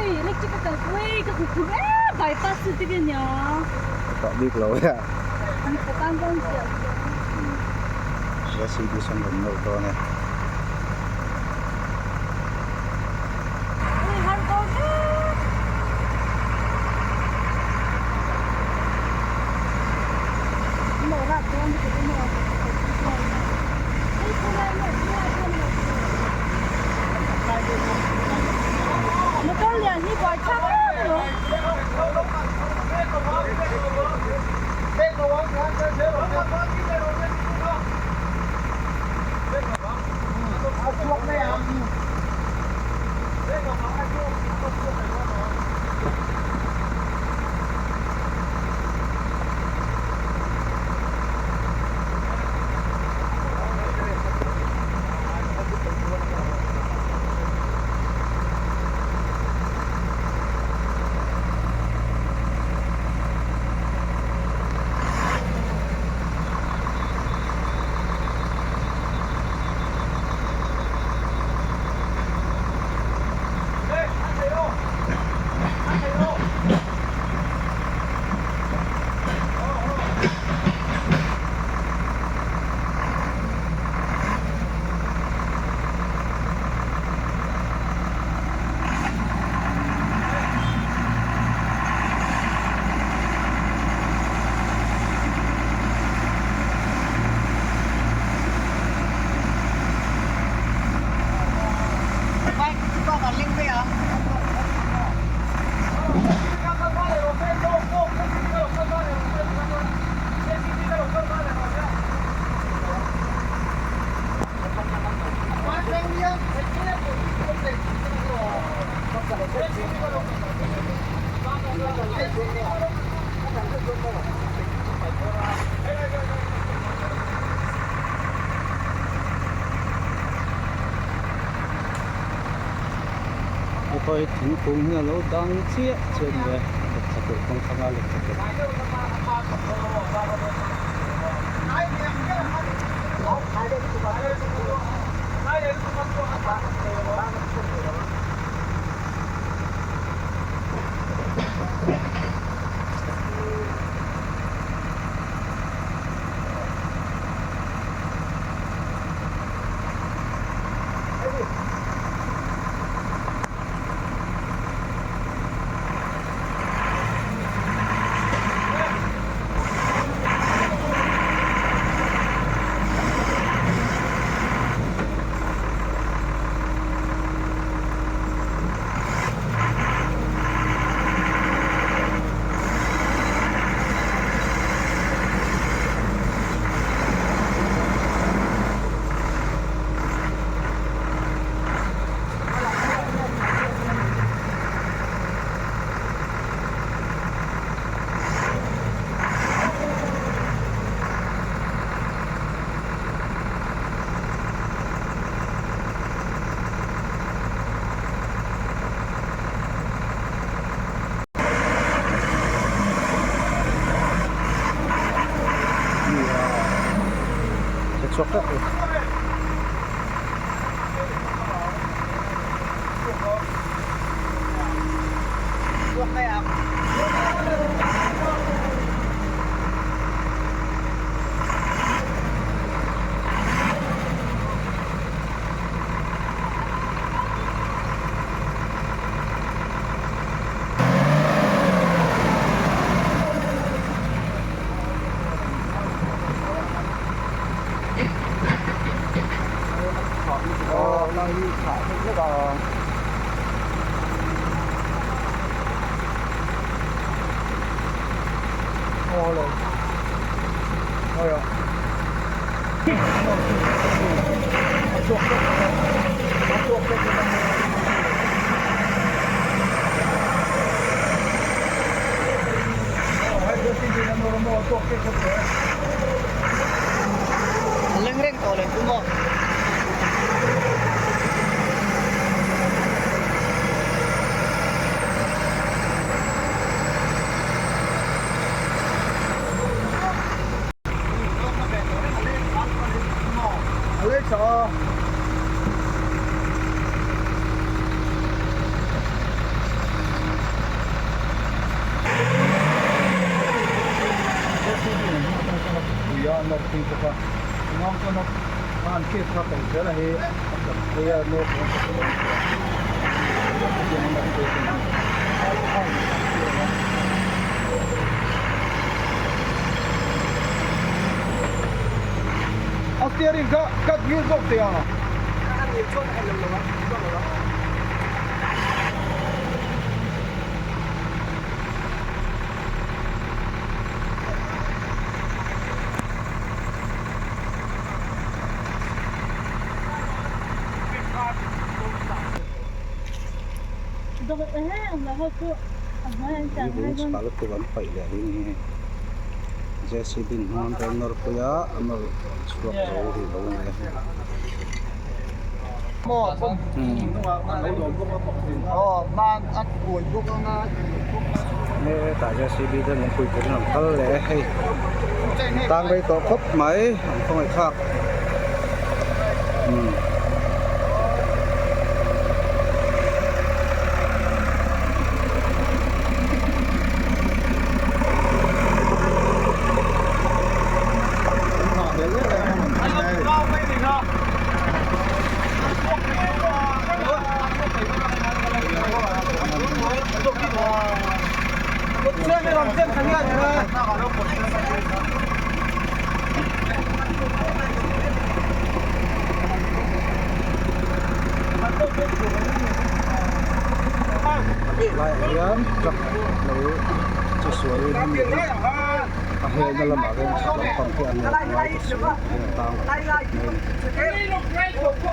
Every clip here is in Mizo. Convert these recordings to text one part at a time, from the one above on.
Electric a kal pui ka ku phur e bypass chu ti nia. Ka bik lo ya. Ni ka tan dawn sia. Ya si bi san ram lo to ne. Ui har dawn e. Mo ra dawn ni ko mo. Hei khulai nge khulai dawn lo. Motor lian hi buai thlak em lo. Hei thingkung hi a lo dang chiah chiah a ni e lehkha tur kawng thlang a lehkha tur. Chhuak tlat e. A steering kha cut ngil zawk teh a. Lung chhah lutuk an paih leh ding hi hei JCB in hnung an rawn nawr pui a a nawr chhuak zo rih lo a ni a. Hetah JCB te lungpui turin an kal leh a hei tang rei tawh khawp mai an khawngaih thlak. Laiah hian truck lo che sual in a helna lamah hian chhak lampang hi a nawt ngai ta si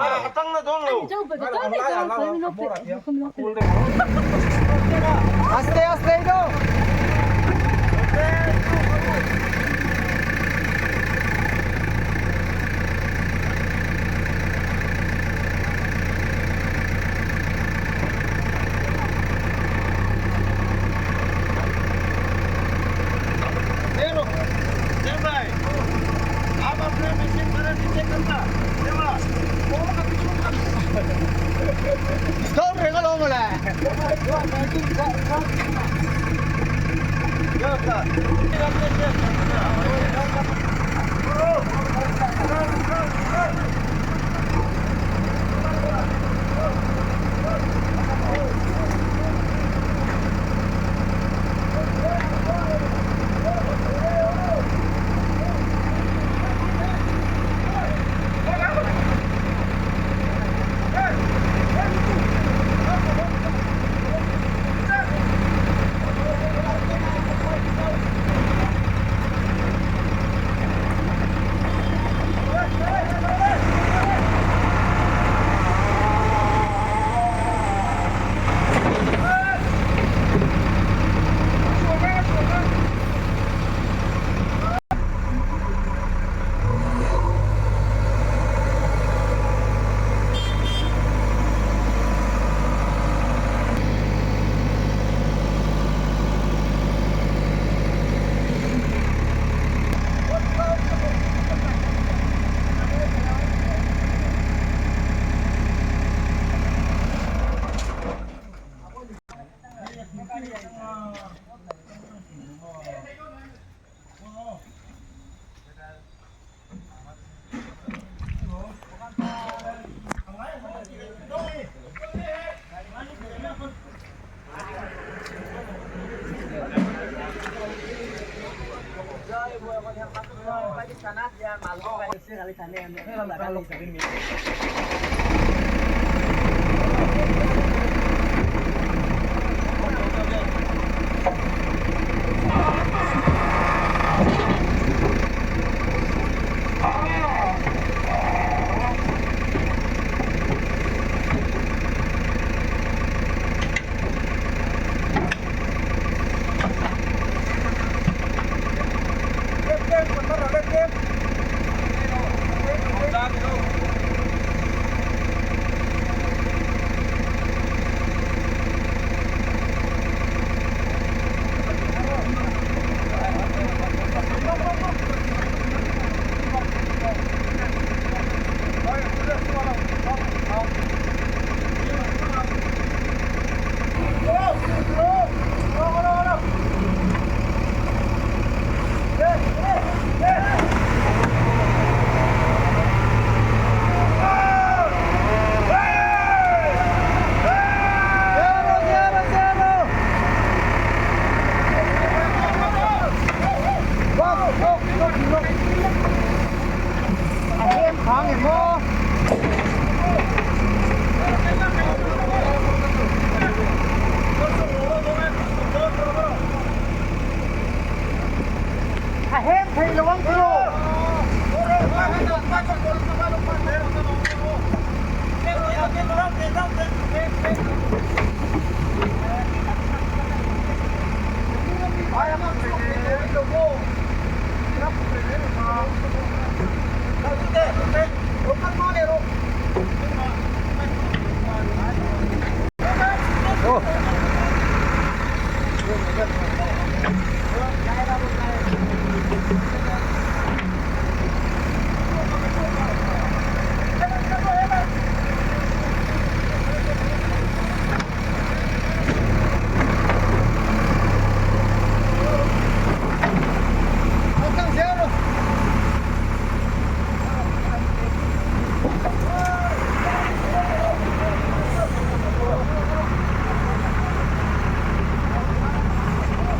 a heng a tang mai a ni.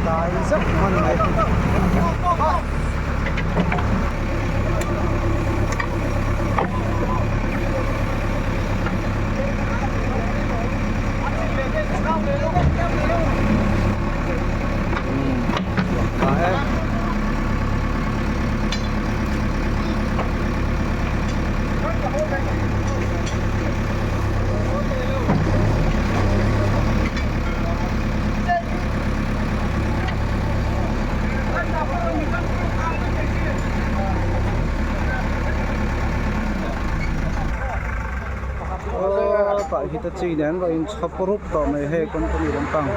Dai zauh hman mai. Tah hi te chi nen pawh in chhawp rup tawh mai hei company lampang.